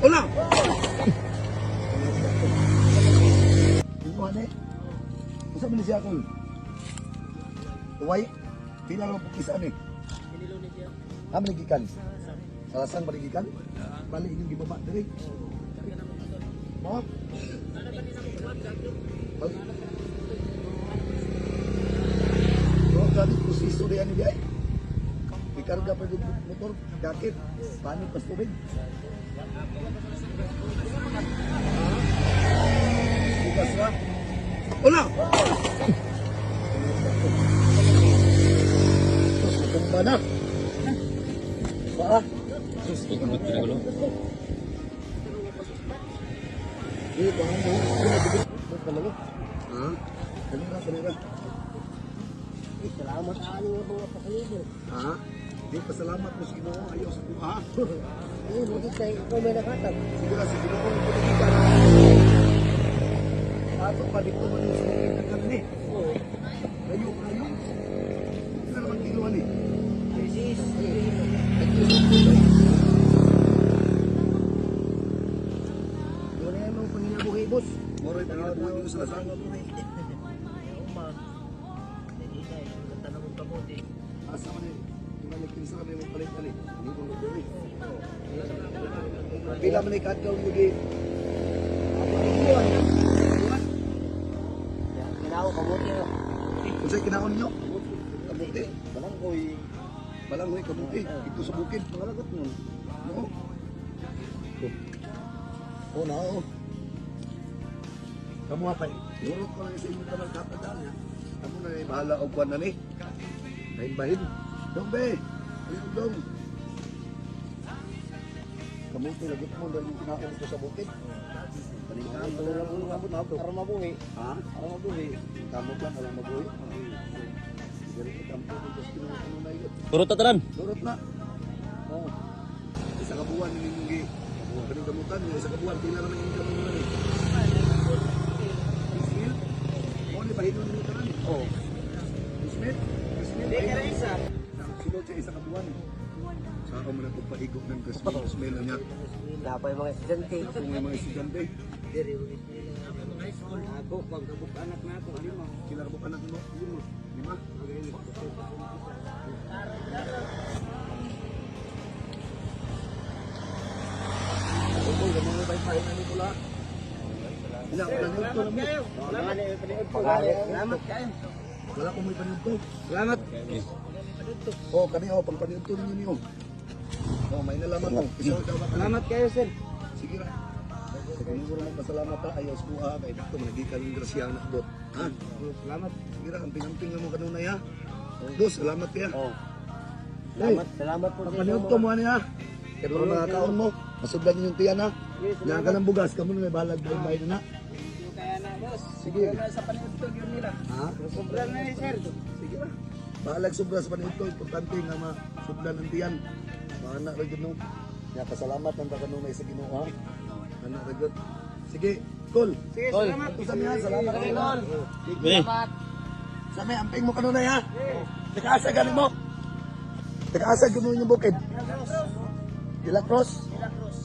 Wala! Imo ane? Unsa man ni siya kol? Uway? Pila ra pud isa ani? Ha, maligikan? Salasang maligikan? Bali inyong gibaba diri. Mo? Bali. So, gani proseso di ani di ay. Ikarga pa yung motor, jacket, paano pas tubig? Bukas na. Wala! Sus, tumba na. Paa. Sus, Ikot ka na gulo. Di, baka mo. Ha? Kanira, kanira. Eh, salamat ani nga mga pasalibo. Ha? Di, pasalamat mo sa Ginoo. Ayaw sa kuha. Eh, buti tayo ikaw may nakatag. Sige na, sa Ginoo ang pagkita. Ato pa dito man yung sumukit ng kami. Oo. Layo, layo. Hindi na naman kiluan eh. Sis. Wala yung mga panginabuhi, boss. Moroy, panginabuhi nyo sa lasang. Uma. Hindi na, yung kamote. Asa man eh. Tumalik kinsa kami mong palit ani. Hindi ko nagdiri. Pila man ikadlaw yung gi. Kinaw, kamote. Unsay kinaon niyo? Kamuti. Balanghoy. Balanghoy kamuti. Ito sa bukid. Mangalagot nun. No. Oh, na oh. Kamu pa. Lurot ko lang sa inyong tanan katadaan. Kamu na ay bahala og kuan na ni. Bahin-bahin. Dong be. Ayun dong. Kamuti lagi mo dahil yung kinaon ito sa bukid. Paningkaan pa lang ang mga Para mabuhi. Ha? Para mabuhi. Kamot lang, walang mabuhi. Siguro ko tampo kung Diyos kinuha ko na yun. Puro tataran. Lurot na. Oo. Isa ka buwan ninyong gi. Kaning gamutan niya, isa ka buwan, pila naman yung gamutan ni. Ismail? O, ni bahinon ninyo tanan. Oo. Ismail? Ismail? Hindi ka isa. Sunod siya isa ka buwan. Sa ako mo na itong paigok ng Christmas, Ismail na niya. Napay mga estudyante. Ako may mga estudyante. Diri ako, pagkabuk anak na ako, lima. Sila ka anak mo? Lima. Lima? Oo, ganun na tayo pahinga ni Tula. Ina, wala nyo ito na mo. Salamat kayo. Wala ko may paniudto. Salamat. Oh, kani oh, pang paniudto ninyo niyo. Oh, may nalaman mo. Isa daw ba Salamat kayo, sir. Sige ra. Sige mo mo pasalamat ta ayaw sa kuha kay dito managikan yung grasya na dot. Ha? Salamat. Sige ra, amping-amping lang mo kanunay ha. Dos, salamat kaya. Oh. Salamat, salamat po Pang sa inyo. paniudto mo ani ha. Kaya para mga kaon mo, masudlan ninyong tiyan ha. Yan ka ng bugas, kamo na may balag bahay na na. Kaya na, boss. Sige. Sa paniudto yun nila. Ha? Sobra na ni sir. Sige na. Balag sobra sa paniudto, importante nga masudlan ang tiyan. Maana ra gyud no. Ya pasalamat nang takanunay sa Ginoo ha. Ana ra gyud. Sige, Kol. Sige, salamat. Ito sa miya, salamat. Sige, Kol. Eh, Sa may amping mo kanunay ha. Nakaasa ganin mo. Nakaasa ganin yung bukid. De La Cruz.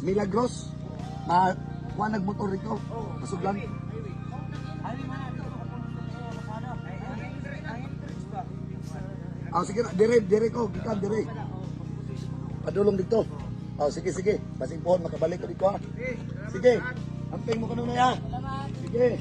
Milagros. Ma kuha nagmotor rito. Masudlan. Ah, sige na, dire, dire ko, gikan dire. Padulong dito. Ah, sige, sige. Basing pohon makabalik ko dito ha. Sige. Amping mo kanunay ha. Sige.